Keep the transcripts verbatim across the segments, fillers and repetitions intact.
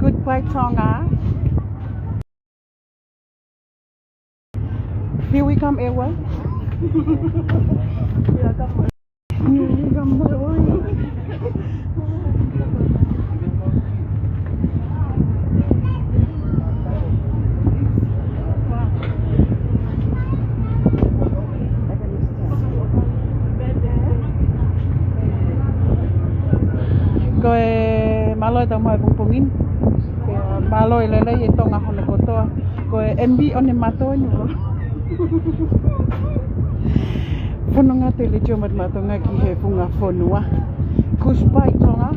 Goodbye, Tonga. Here we come, Ewa. Here we come, Ewa. Ko e mālō e tau mai pongipongi ni. Ko e mālō e lelei e Tonga hono kotoa. Ko e M V ʻOnemato eni. Fononga atu e Letiō Matatonga ki he funga fonua. Goodbye Tonga.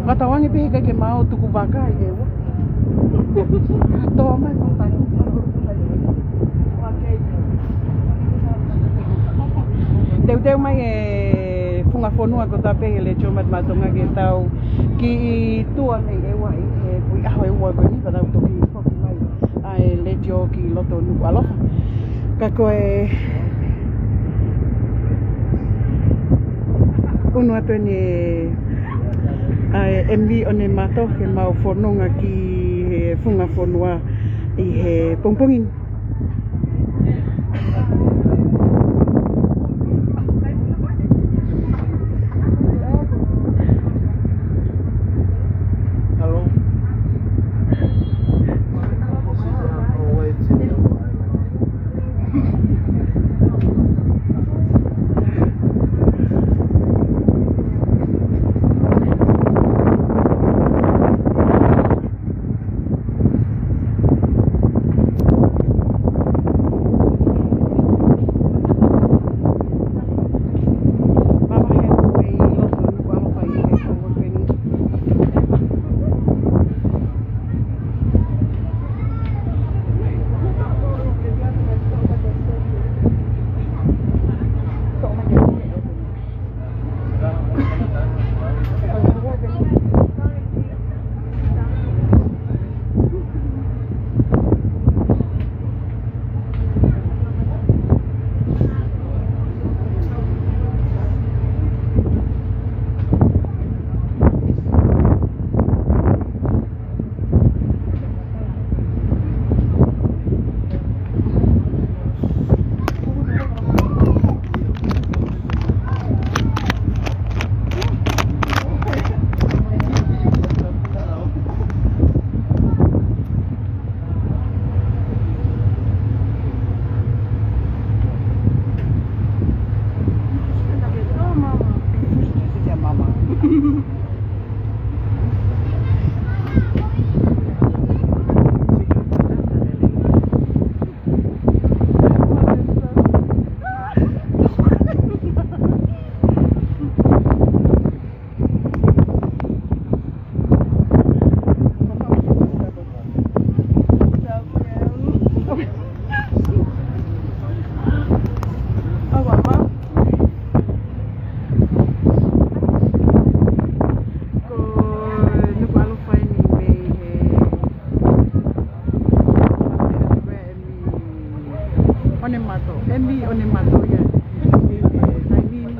Fakatauange pē he ʻikai ke maʻu tuku vaka ʻe Ewa. Tō mai ko tai. Teuteu mai e funga fonua kotoa pē he Letiō Matatonga ke tau kiʻi tour mei Ewa ʻi he kui ʻaho ʻe ua ko eni, pea tau toki foki mai ʻa e letiō ki loto Nukuʻalofa. Ka ko e ʻunu atu eni ʻa e M V ʻOnemato ke mau fononga ki he funga fonua ʻi he pongipongi ni. Ko Nukuʻalofa eni mei he ʻOnemato, M V ʻOnemato ia. Taimi ni.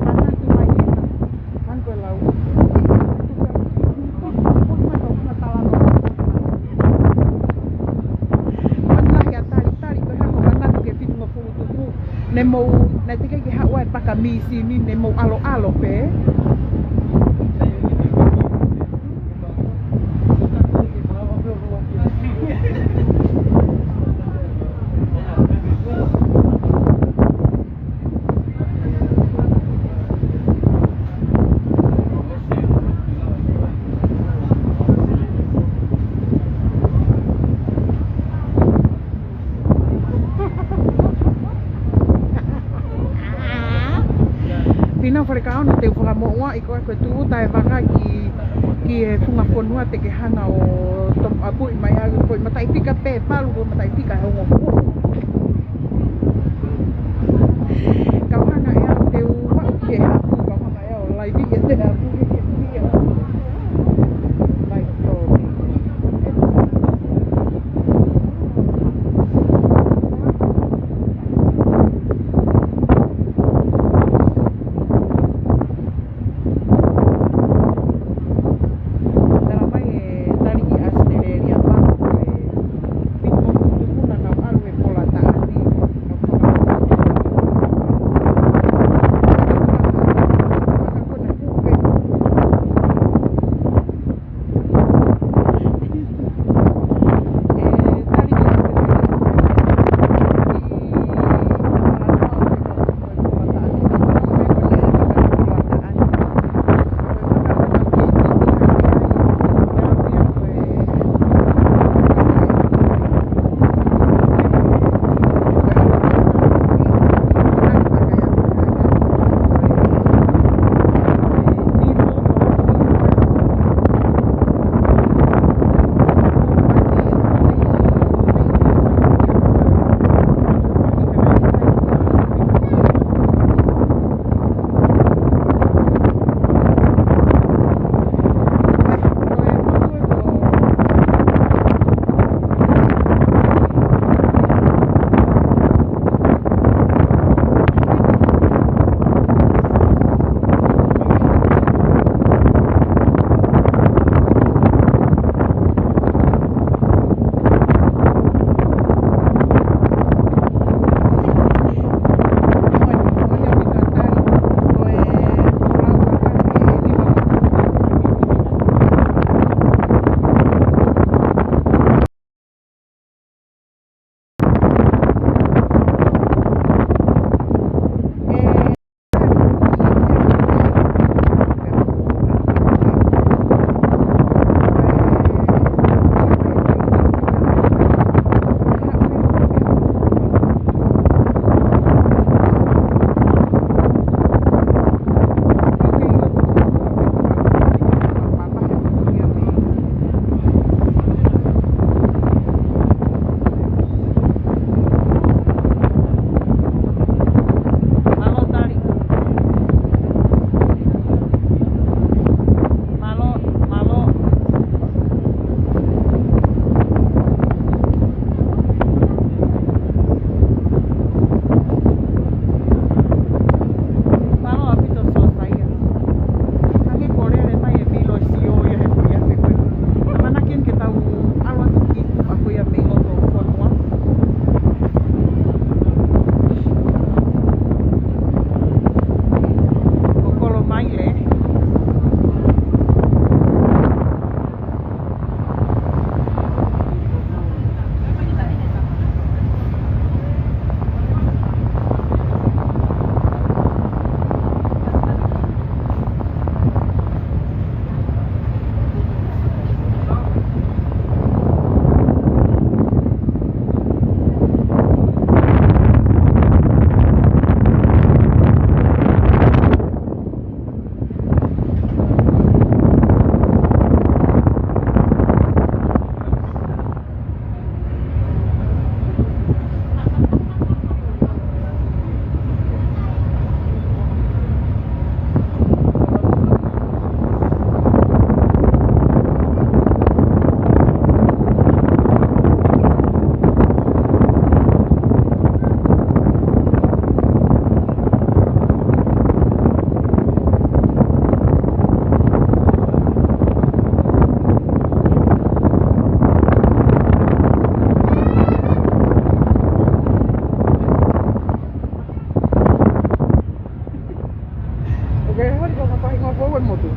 Manatu mai ena. Hangē ko e lau. Manatu mai ena. Manatu mai ena. Manatu mai ena. Talitali ko e hā ko e manatu ki he fitungofulu tupu. Ne mou, naʻe teʻeki ke haʻu ʻa e paka mīsini, ne mou ʻaloʻalo pē. Pina fale ka ono te u fakamoʻua ʻi ko e ko e tūʻuta e vaka ki, ki he funga fonua te ke hanga ʻo top up ʻi mai au ko e mataʻifika pē palu ko e mataʻifika he ongo kuo. Kau hanga ʻe au te u aʻu ki he hapu, kau hanga ʻe au ʻo laivi ʻi he hapu ke ke fia. Mai ko e Tala mai e tali ki ʻAositelēlia pā ko e fitungofulu tupu naʻa nau ʻalu he pola Ke hori ko ka pahi ngā fou e motu.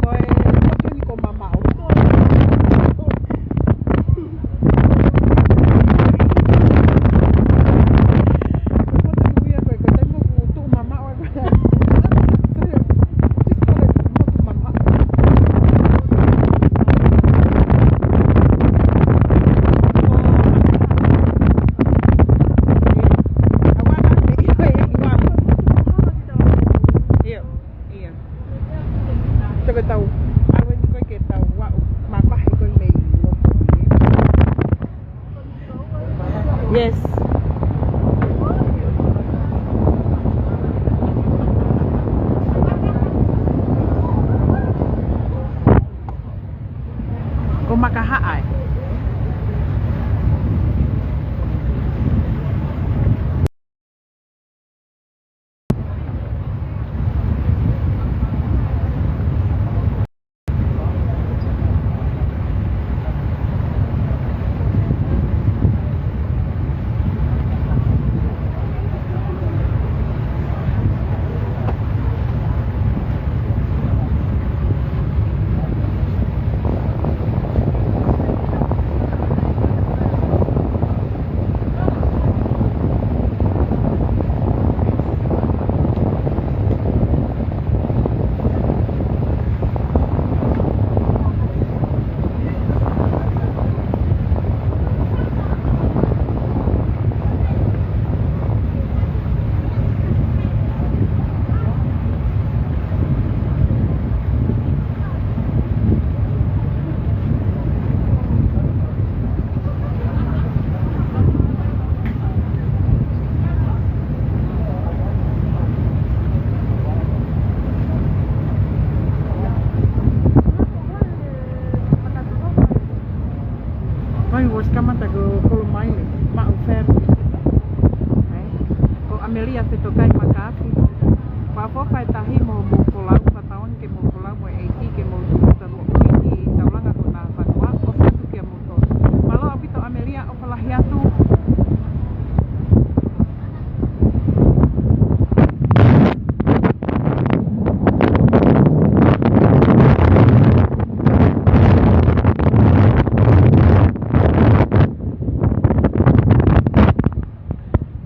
Ko e motu ni ko mamaʻo. Ia. Tau ke tau, ʻalu eni ko ē ke tau aʻu mamahi ko ē mei loto. Yes. Ko Makahaʻa ē. Mai, ʻosi kamata ko Kolomaile, maʻu ferry. Ko ʻAmelia Fetokai Makaafi. Fakafoki e tahi mo, mo Kolau, fakataoni ke mo Kolau mo e ʻEiki ke mo tuku talu o ki taulanga ko Nafanua, ʻofa atu kia moutolu. Mālō ʻaupito ʻAmelia, ʻofa lahi atu.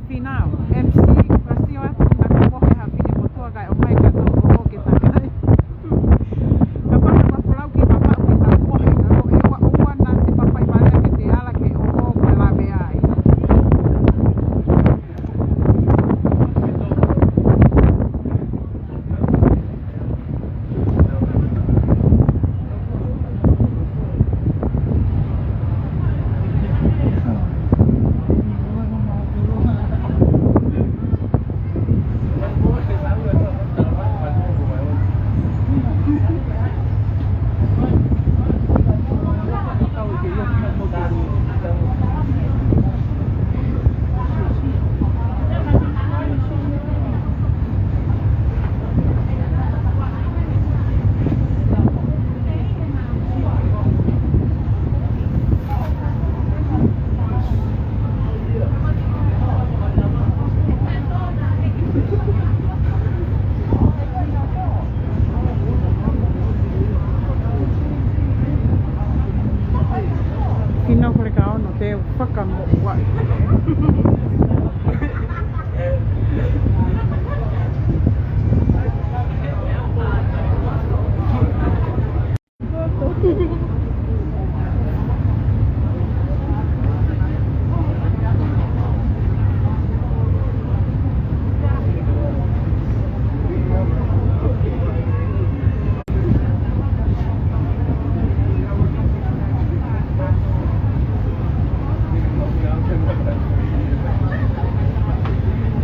Finau, M C, ʻofa atu, na ka mohe ha fine motuʻa kae ʻomai ka tō ʻo ke takai. Kapau ʻe ua folau ki papa ʻoku tau mohe, ka ko e ua ua na te papa i vale ke te ala ke ʻo ko e lave ai. Finau, kole ka ono te u fakamoʻua.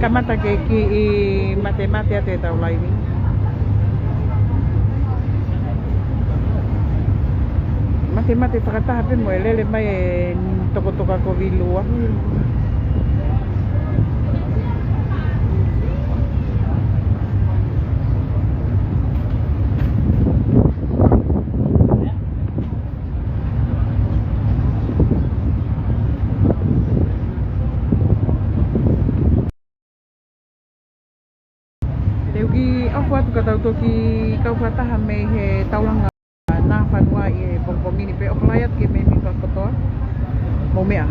Kamata ke kiʻi matemate atu e tau laivi. Matemate fakataha pē mo e lele mai e tokotoka kovi lua. ʻOku ʻoatu ka tau toki kau fakataha mei he taulanga Nāfanua ʻi he pongipongi ni pea ʻoku ʻikai atu ke mēmipa kotoa. Mou meʻa.